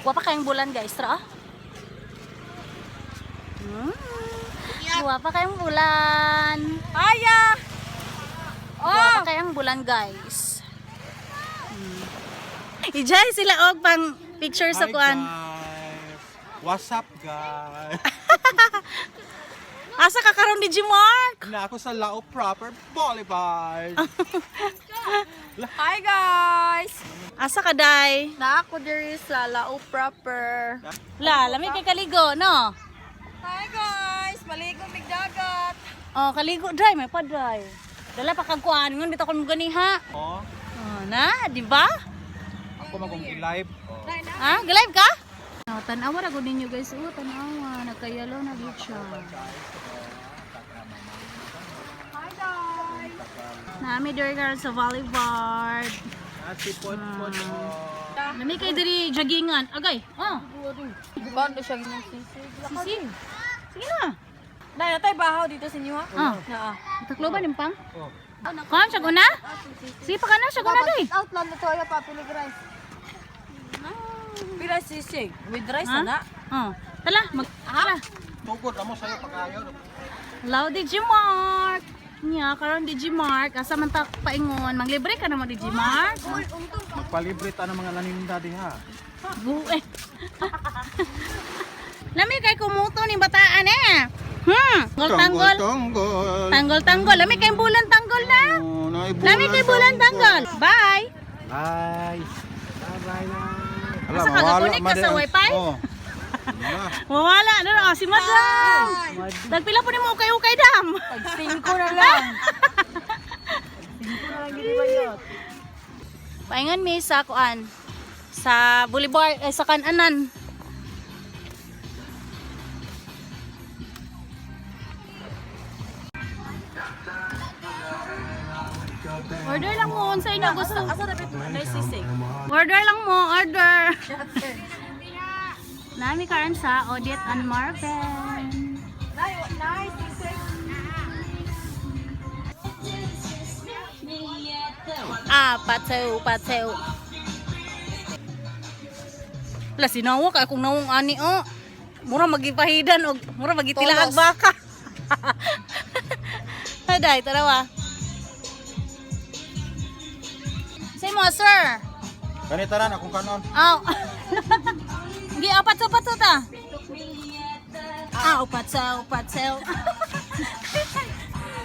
Guwapa kayong bulan, guys. Tara ah. Guwapa kayong bulan. Aya! Guwapa kayang bulan, guys. Ijay sila og pang picture sa Hi, kuan. guys. What's up, guys? Asa ka karon ni G Mark? Na ako sa Lao Proper Boulevard. Hi guys! Asa ka day? Na ako diri sa Lao proper. La, lami kay kaligo, no? Hi guys! Maligo mig dagat. Oh, kaligo dry, may pa dry. Dala pa kag kuan, ngon bitaw kon mo gani ha. Oh, Oh, na, di ba? ako magong live. Oh. Ha? Galive ka? Oh, tan-awa ra gud ninyo, guys. Oh, tan-awa, nagkayalo na gid siya. Hi guys! Nami diri karon sa Boulevard. Ati pot pot. Oh. Nami kay diri joggingan. Agay. Oh, Bando siya gining sisig. sisig. Sige na. Dai natay bahaw dito sa inyo ha? Ah. Naa. Takloban yung pang. Oh. Kuan siya guna? Sige pa kana siya guna day. Out lang na to ay papilig rice. Pila sisig with rice Ha? na. Oh, tala, mag tala. Tugod amo sa'yo pagayo. Hello, DJ Mark. Nya, karon DJ Mark, asa man ta paingon, manglibre ka na mo, DJ Mark. Magpalibre ta ng mga laninda diha. Bue. Lami kay kumuto ni bataan eh. Tanggol tanggol. Tanggol. Tanggol tanggol. Lami kay bulan tanggol na. Oh, naay Lami kay bulan tanggol. Bye. Bye. Bye-bye na. Asa ka, gakunik ka sa wifi? Oh. Wala. Mawala na ra si Madam. Nagpila po nimo ukay-ukay dam. Pag 5 na lang. 5 na lang gid ba yun? Paingon mi sa kuan sa Boulevard eh, sa Kananan. Order lang mo unsa inyo gusto. Asa dapat na sisig? Order lang mo, order. Nami karon sa Odette and Marvin. Nay, nice sisig. Ah, patew, patew. La sinawa kay kung nawong ani oh. Mura magipahidan og mura magitilaag Tolos. baka. Aday, tarawa. Say mo, sir. Kani tanan akong kanon. Aw. Gi apat sa pato ta. Ah, upat sa upat sa.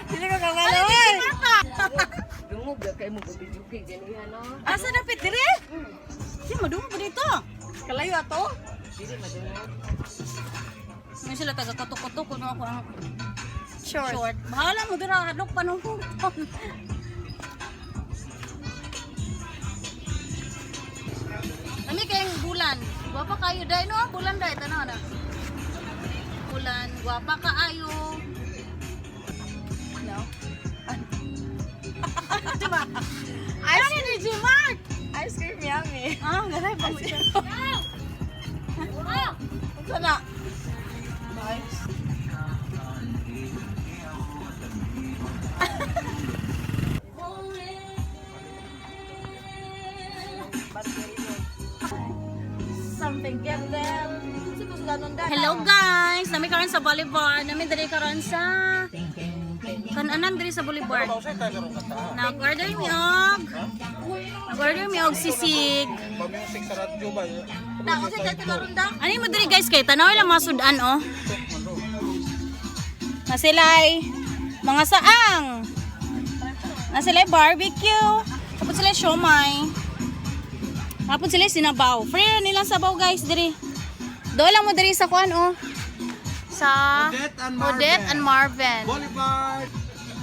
Dili ko kamalo eh. Dungog na kayo mo gabi-gabi ganiha no. Asa dapit dire? Si madungog pa dito. Kalayo ato. Dili madungog. May sila taga katok-katok kuno ako ang Short. short. Bahala mo dira hadlok pa nung. Ami kayong bulan. Gwapa kayo dai no, bulan dai tanaw na. Bulan, gwapa kaayo. No. Diba? Ice cream ni Mark. Ice cream yummy. Ah, ganay pa mo siya. Unsa na? Nice. Something get them. Hello guys, nami karon sa Boulevard, nami diri karon sa Kananan diri sa Boulevard. Nag-order mi og Nag-order mi og sisig. Pa-music sa radyo ba? Na unsa tayo karon da? Ano mo diri guys kay tanaw lang mga sudan oh. Na sila'y mga saang. Na sila'y barbecue. Tapos sila siomay. Tapos sila sinabaw. Free ra nilang sabaw guys diri. Doon lang mo diri sa kuan oh. Sa Odette and Marvin. Odette and Marvin. Boulevard.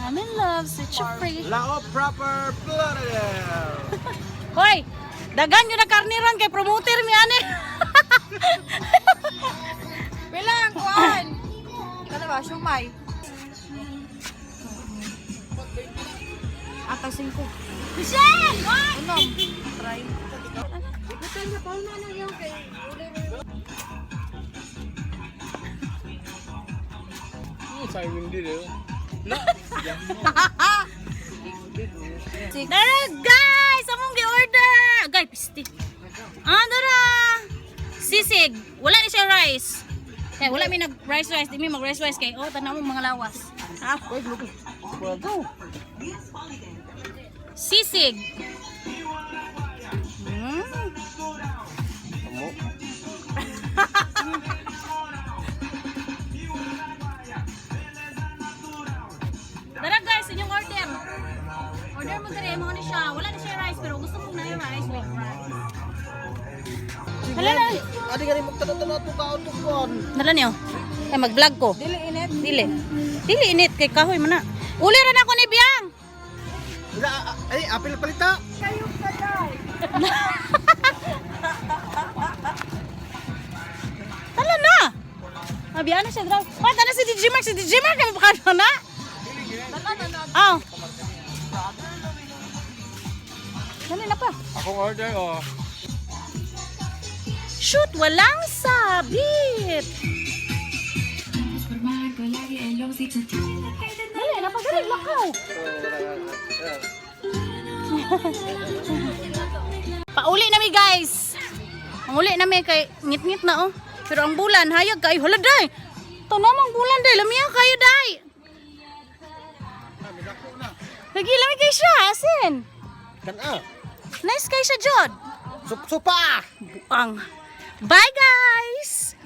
I'm in love, such a free. Lao Proper Florida. Hoy, dagan yun na karniran kay promoter mi ani. Pila ang kuan? Kana ba siomay? Ata 5. Michelle! What? Unom. Try. Dara guys, among gi-order. Agay, pisti. Ah, dara. Sisig. Wala ni siya rice. Kay wala mi nag rice rice, di mi mag rice rice kay oh tanaw mo mga lawas. Ah. Sisig. Tara guys, inyong order. Order mo dere mo ni siya. Wala na siya rice pero gusto mo na yung rice with rice. Hala na. Adi ka rin magtanong-tanong itong kaon tukon. Nala niyo. Kay mag-vlog ko. Dili init. Dili. Dili init kay kahoy man na. Uli ra na ako ni Biang. Ila, ay, apil palita. Kayo patay. Tala na. Mabiya na siya draw. Wait, tala si DJ Mark, si DJ Mark kay mapakano na. Tala na na. Ah. Dali na pa. Akong order, oh. Shoot, walang sabit. Dali, napagaling lakaw. Pauli na mi guys. Ang uli na mi kay ngit-ngit na oh. Pero ang bulan hayag kay hala day. Tanam ang bulan day, lamiya kayo day. Lagi lami kay siya, asin. Kan-a. Nice kay siya jod. Sup supa. Buang. Bye guys.